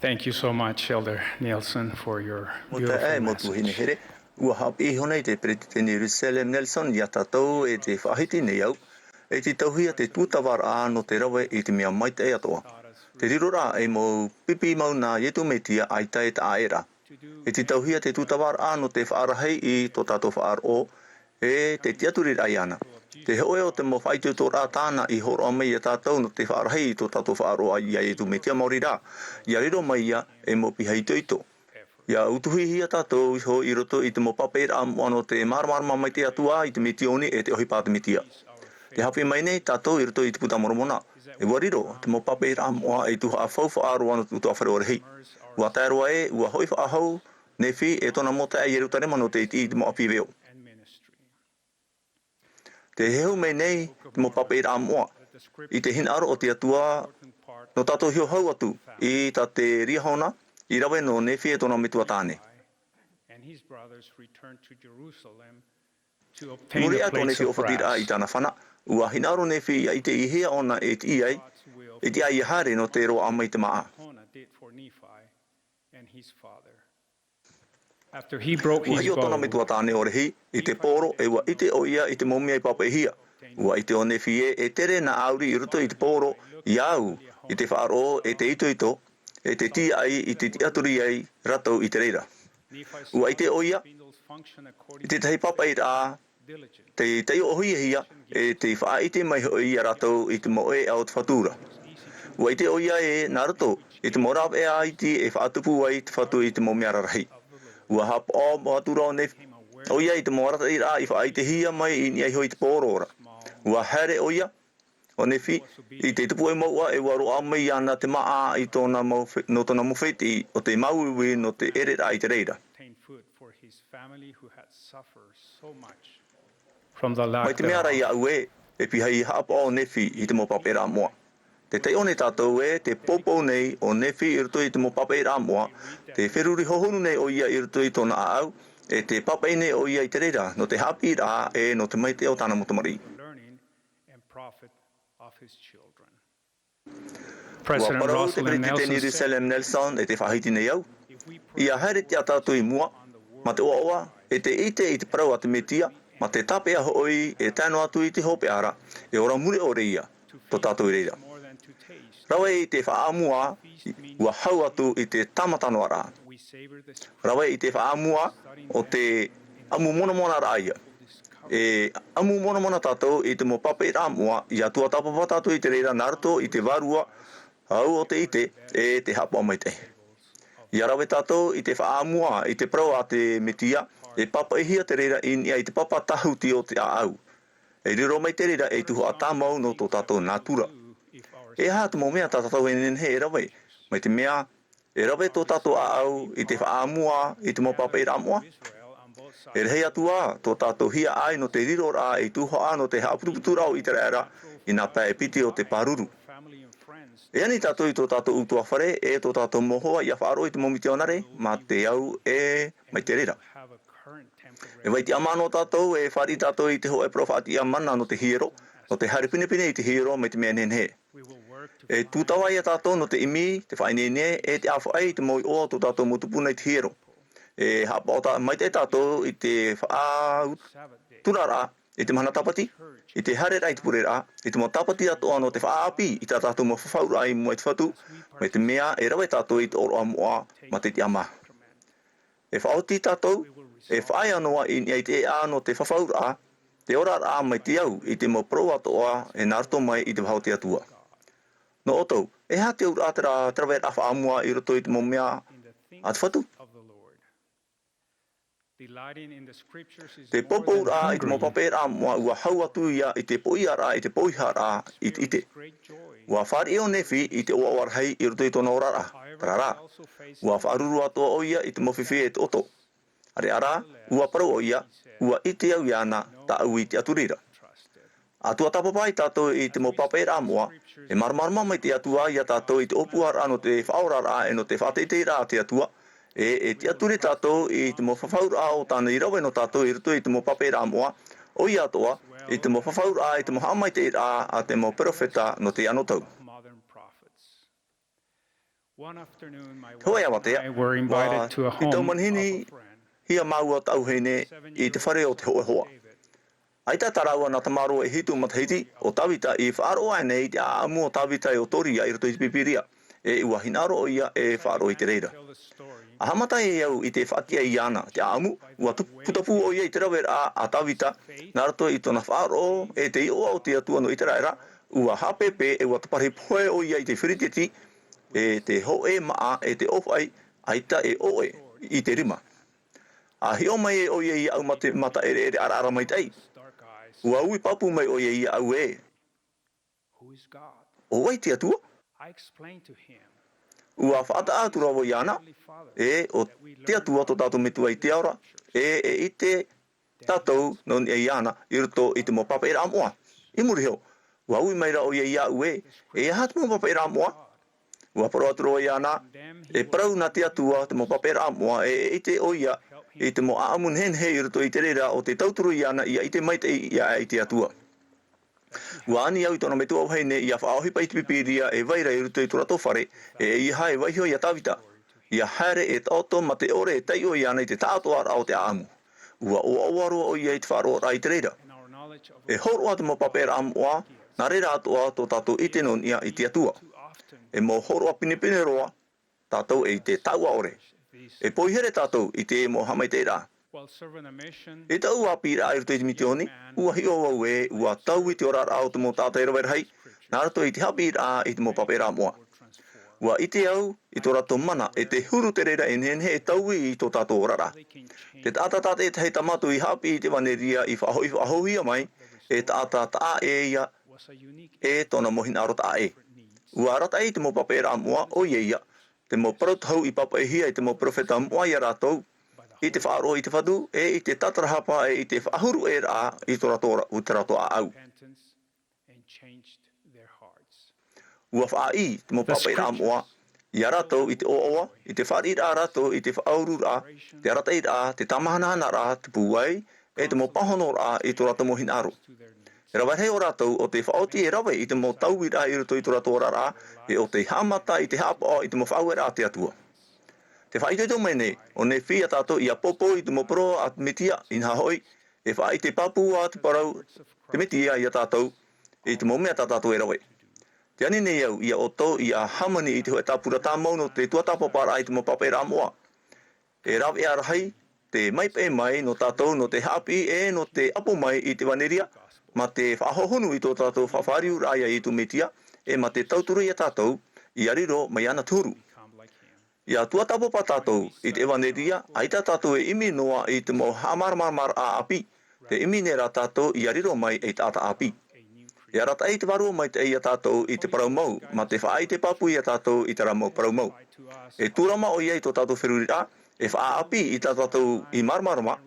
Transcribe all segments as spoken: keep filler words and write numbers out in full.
Thank you so much, Elder Nelson, for your Mō te beautiful ʻae, mō message. Tuahine here, ua haʻapiʻi iho nei te Peretiteni Russell M. Nelson iā tātou e te faʻahiti nei au, e te tauhia te tūtavaraʻa nō te rave i te mea maitaʻi atoʻa. Te riroraʻa e mau pipi mau nā Iesu Mesia ʻaita e taʻa ʻē ra. E te tauhia te tūtavaraʻa nō te faʻarahi i tō tātou faʻaroʻo, e te tiʻaturiraʻa iāna. Te hōʻē o te mau faʻaitoitoraʻa tāna i hōroʻa mai iā tātou nō te faʻarahi i tō tātou faʻaroʻo iā Iesu Mesia maori rā. ʻIa riro mai ia e mau piha itoito. ʻIa utuhihia tātou iho i roto i te mau papaʻiraʻa moʻa nō te māramarama mai te Atua i te misiōni e te ʻohipa a te Mesia. Te haʻapiʻi mai nei tātou i roto i te Puta Moromona. E ua riro te mau papaʻiraʻa moʻa e tuhaʻa faufaʻa roa nō te ʻutuāfare ʻo Rehi. Ua tae roa ē, ua hoʻi faʻahou Nephi e tōna mau taeaʻe i Ierutarema nō te iti i te mau ʻāpī veo. Te heheu mai nei te mau papaʻiraʻa moʻa i te hinaʻaro o te Atua nō tātou hiʻo hau atu i tā te Liahona i rave nō Nephi e tōna metua tāne. And his brothers returned to Jerusalem to obtain Muri a tō Nephi ʻōfatiraʻa i tāna fana, ua hinaʻaro Nephi ʻia ʻite i hea ʻōna e tiʻa ai, e tiʻa ai ʻia haere nō te roaʻa mai te māʻa. Ua hiʻo tōna metua tāne ʻo Rehi i te poro, e ua ʻite ʻoia i te mau mea i papaʻihia. Ua ʻite ʻo Nephi ē, e tere nā ʻāuri i roto i te poro iāʻu i te faʻaroʻo e te itoito, e te tīaʻi i te tiʻaturi ai rātou i te reira. Ua ʻite ʻoia i tētahi papaʻiraʻa te taiʻo ʻōhie hia, e te faʻaʻite mai hoʻi iā rātou i te mau ʻēʻa o te Fatu ra. Ua ʻite ʻoia ē nā roto i te mau rāveʻa iti e faʻatupu ai te Fatu i te mau mea rarahi. Ua haʻapaʻo atu ra ʻo Nephi, ʻoia i te mau arataʻiraʻa i faʻaʻitehia mai i niʻa iho i te poro ra. Ua haere ʻoia, ʻo Nephi, i te tupu ʻē mauʻa e ua roaʻa mai iāna te māʻa i tōna mau fe-, nō tōna mau fētiʻi ʻo te māuiui nō te ʻereraʻa i te reira. Mai te mea ra iāʻu ē, e pihaʻi haʻapaʻo ʻo Nephi i te mau papaʻiraʻa moʻa. Te taiʻo nei tātou ē, te poupou nei ʻo Nephi i roto i te mau papaʻiraʻa moʻa, te feruri hohonu nei ʻoia i roto i tōna ʻāʻau, e te papaʻi nei ʻoia i te reira, nō te haʻapiʻiraʻa e nō te maitaʻi o tāna mau tamariʻi. Ua parau te Peretiteni Russell M. Nelson, e te faʻahiti nei au. ʻIa haere tiʻa tātou i mua, mā te ʻoaʻoa, e te ʻite i te parau a te Mesia, mā te tāpeʻa hoʻi e tae noa atu i te hopeʻa ra, e ora mure ʻore ia, tō tātou i reira. Rave i te faʻaʻamua, ua hau atu i te tāmata noa ra. Rave i te faʻaʻamua o te ʻamu monamonaraʻa ia. E ʻamu monamona tātou i te mau papaʻiraʻa moʻa, ʻia tuatāpapa tātou i te reira nā roto i te vārua, au o te ʻite, e te haʻapaʻo maitaʻi. ʻIa rave tātou i te faʻaʻamua i te parau a te Mesia, e papaʻihia te reira i niʻa i te papa tāhuti o te ʻāʻau. E riro mai te reira ei tuhaʻa tāmau nō tō tātou nātura. E aha te mau mea tā tātou e nehenehe e rave, mai te mea, e rave tō tātou ʻāʻau i te faʻaʻamua i te mau papaʻiraʻa moʻa? E rahi atu ā tō tātou hiaʻai nō te riroraʻa ei tuhaʻa nō te haʻaputuputuraʻa o ʻĪteraʻera i nā pae piti o te pāruru. E ani tātou i tō tātou ʻutuāfare, e tō tātou mau hoa ʻia faʻaroʻo i te mau mitionare, mā te au e mai te reira. E vai tiʻamā noa tātou, e fāriʻi tātou i te hōʻē parau faʻatiʻa mana nō te hiero, nō te haere pinepine i te hiero mai te mea nehenehe. E tūtava ia tātou nō te ʻimi, te faʻaineine, e te ʻāfaʻi i te mau iʻoa o tō tātou mau tupuna i te hiero. E haʻapaʻo tā-, maitaʻi tātou i te faʻaturaraʻa, i te mahana tāpati, i te haereraʻa i te pureraʻa, i te mau tāpati atoʻa nō te faʻaʻāpī i tā tātou mau fafauraʻa i mua i te Fatu, mai te mea e rave tātou i te ʻōroʻa moʻa mā te tiʻamā. E faʻaoti tātou, e faʻaea noa i niʻa i te ʻēʻa nō te fafauraʻa, te oraraʻa mai te au i te mau parau atoʻa e nā roto mai i te vāhi o te Atua. Nō ʻoutou, e aha te auraʻa terā, te raveraʻa faʻaʻamua i roto i te mau mea a te Fatu? Te poupou ra i te mau papaʻiraʻa moʻa ua hau atu ia i te poʻiaraʻa, i te poʻiharaʻa, i te ʻite. Ua fāriʻi ʻo Nephi i te ʻoaʻoa rahi i roto i tōna oraraʻa. Terā rā, ua faʻaruru atoʻa ʻoia i te mau fifi e te ʻoto. ʻĀreʻa rā, ua parau ʻoia, ua ʻite au iāna, tāʻu i tiʻaturi ra. ʻA tuatāpapa ai tātou i te mau papaʻiraʻa moʻa, e māramarama mai te Atua iā tātou i te ʻōpuaraʻa nō te faʻaoraraʻa e nō te faʻateiteiraʻa a te Atua, e, e tiʻaturi tātou i te mau fafauraʻa o tāna i rave nō tātou i roto i te mau papaʻiraʻa moʻa, ʻoia atoʻa, i te mau fafauraʻa, i te mau haʻamaitaʻiraʻa a te mau perofeta nō te anotau. Hōʻē avatea, ua, i tō manihini, hia māua tauhine i te fare o te hōʻē hoa. ʻAita tā rāua nā tamaroa e hitu matahiti, ʻo Tāvita, i faʻaroʻo aʻenei i te ʻāʻamu o Tāvita e ʻo Toria i roto i te Pīpīria, e ua hinaʻaro ʻoia e faʻaroʻo i te reira. ʻA haʻamata ai au i te faʻatiʻa iāna te ʻāʻamu, ua tupu, putapū ʻoia i te raveraʻa a Tāvita, nā roto i tōna faʻaroʻo e te iʻoa o te Atua nō ʻĪteraʻera, ua haʻapeʻepeʻe e ua taparahi pohe ʻoia i te Firiteti, e te hōʻē māʻa, e te ʻōfaʻi, ʻaita e ʻoʻe i te rima. ʻA hiʻo mai ʻoia iāʻu mā te mata ʻereʻere ʻaraʻara maitaʻi. Ua ui pāpū mai ʻoia iāʻu ē. ʻO vai te Atua? Ua faʻataʻa atu ra vau iāna, e ʻo te Atua tō tātou Metua i te ao ra, e, e ʻite tātou nō niʻa iāna i roto i te mau pāpaʻiraʻa moʻa. I muri iho, ua ui mai ra ʻoia iāʻu ē, e aha te mau pāpaʻiraʻa moʻa? Ua parau atu ra vau iāna, e parau nā te Atua te mau pāpaʻiraʻa moʻa, e, e ʻite ʻoia i te mau ʻāʻamu nehenehe i roto i te reira ʻo tē tauturu iāna ʻia ʻite maitaʻi iāʻu i te Atua. Ua ani au i tōna metua vahine ʻia faʻaʻohipa i te Pīpīria e vai ra i roto i tō rātou fare, e ʻeiaha e vaiiho iā Tāvita, ʻia haere e taʻoto mā te ʻore e taiʻo iāna i te taʻatoʻaraʻa o te ʻāʻamu. Ua ʻoaʻoa roa ʻoia i te faʻaroʻoraʻa i te reira. E hōroʻa te mau pāpaʻiraʻa moʻa, nā reira atoʻa tō tātou ʻite nō niʻa i te Atua. E mau hōroʻa pinepine roa tātou e i te taua ʻore. E poihere tātou i te mau haʻamaitaʻiraʻa. I taʻu ʻāpīraʻa i roto i te mitioni, ua hiʻo vau ē, ua taui te oraraʻa o te mau taʻata e rave rahi, nā roto i te haʻapiʻiraʻa i te mau pāpaʻiraʻa moʻa. Ua ʻite au i tō rātou mana, e te huru te reira e nehenehe e taui i tō tātou oraraʻa. Te taʻata tātaʻitahi tā mātou i haʻapiʻi i te ʻevanelia i faʻahoʻi-, faʻahouhia mai, e taʻata taʻa ʻē ia, e tōna mau hinaʻaro taʻa ʻē. Ua arataʻi te mau pāpaʻiraʻa moʻa, ʻoia ia, te mau parau tohu i pāpaʻihia e te mau perofeta moʻa iā rātou, i te faʻaroʻo i te Fatu, e i te tātarahapa, e i te faʻahuruʻaraʻa i tō rātou ra-, i tō rātou ʻāʻau. Ua faʻaʻī te mau pāpaʻiraʻa moʻa iā rātou i te ʻoaʻoa, i te fāriʻiraʻa rātou i te faʻaururaʻa, te arataʻiraʻa, te tāmahanahanaraʻa, te pūai, e te mau pāhonoraʻa i tō rātou mau hinaʻaro. E rave rahi ʻo rātou ʻo tē faʻaoti e rave i te mau tauiraʻa i roto i tō rātou oraraʻa, e ʻo tē haʻamata i te haʻapaʻo i te mau faʻaueraʻa a te Atua. Tē faʻaitoito mai nei ʻo Nephi iā tātou ʻia pōpou i te mau parau a te Mesia, inaha hoʻi, e faʻaʻite pāpū ā te parau a te Mesia iā tātou, i te mau mea tā tātou e rave. Tē ani nei au iā ʻoutou ʻia hāmani i te hōʻē tāpura tāmau nō te tuatāpaparaʻa i te mau pāpaʻiraʻa moʻa. E rāveʻa rahi te maitaʻi mai nō tātou nō te haʻapiʻi e nō te ʻapo mai i te ʻevanelia, mā te faʻahohonu i tō tātou faʻafāriuraʻa iā Iesu Mesia, e mā te tauturu iā tātou ʻia riro mai iāna te huru. ʻIa tuatāpapa tātou i te ʻevanelia, ʻaita tātou e ʻimi noa i te mau haʻamāramaramaraʻa ʻāpī, tē ʻimi nei rā tātou ʻia riro mai ei taʻata ʻāpī. E arataʻi te Vārua Maitaʻi iā tātou i te parau mau, mā te faʻaʻite pāpū iā tātou i terā mau parau mau. E tūrama ʻoia i tō tātou feruriraʻa, e faʻaʻāpī i tā tātou i māramarama,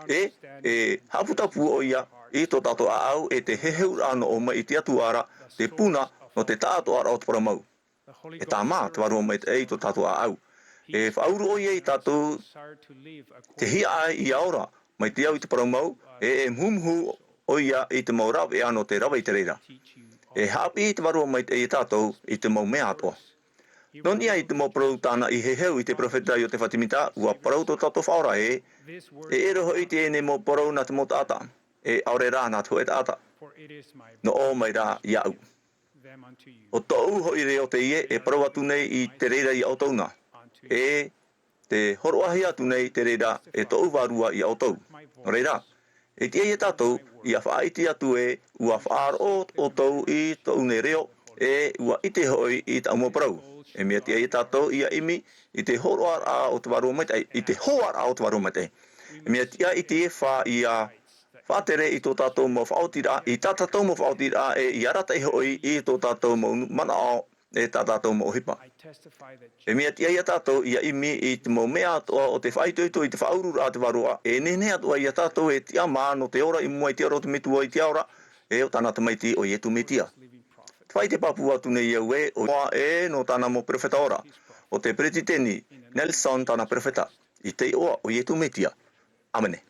e, e haʻaputapū ʻoia i tō tātou ʻāʻau, e te heheuraʻa nō ʻō mai i te Atua ra, te puna nō te taʻatoʻaraʻa o te parau mau. E tāmā te Vārua Maitaʻi i tō tātou ʻāʻau. E faʻauru ʻoia iā tātou te hiaʻai ʻia ora mai te au i te parau mau, e, e muhumuhu ʻoia i te mau rāveʻa nō te rave i te reira. E haʻapiʻi te Vārua Maitaʻi iā tātou i te mau mea atoʻa. Nō niʻa i te mau parau tāna i heheu i te perofeta Iotefa Temita, ua parau tō tātou Faʻaora ē, e ʻere hoʻi teie nei mau parau nā te mau taʻata, e ʻaore rā nā te hōʻē taʻata. Nō ʻō mai rā iāʻu. ʻO tōʻu hoʻi reo teie e parau atu nei i te reira iā ʻoutou na, e tē hōroʻahia atu nei te reira e tōʻu Vārua iā ʻoutou. Nō reira, e tiʻa iā tātou ʻia faʻaʻite atu ē, ua faʻaroʻo ʻoutou i tōʻu nei reo, e ua ʻite hoʻi i tāʻu mau parau. E mea tiʻa iā tātou ʻia ʻimi i te hōroʻaraʻa o te Vārua Maitaʻi, i te hōroʻaraʻa o te Vārua Maitaʻi. E mea tiʻa i te Efa ʻia faʻatere i tō tātou mau faʻaotiraʻa, i tā tātou mau faʻaotiraʻa, e ʻia arataʻi hoʻi i tō tātou mau manaʻo, e tā tātou mau ʻohipa. E mea tiʻa iā tātou ʻia ʻimi i te mau mea atoʻa o te faʻaitoito i te faʻaururaʻa a te Vārua, e nehenehe atoʻa iā tātou e tiʻamā nō te ora i mua i te aro o te Metua i te ao ra, e ʻo tāna Tamaiti ʻo Iesu Mesia. Tē faʻaʻite pāpū atu nei au ē, ʻo Noa e nō tāna mau perofeta ora, ʻo te Peretiteni Nelson tāna perofeta, i te iʻoa o Iesu Mesia. ʻĀmene.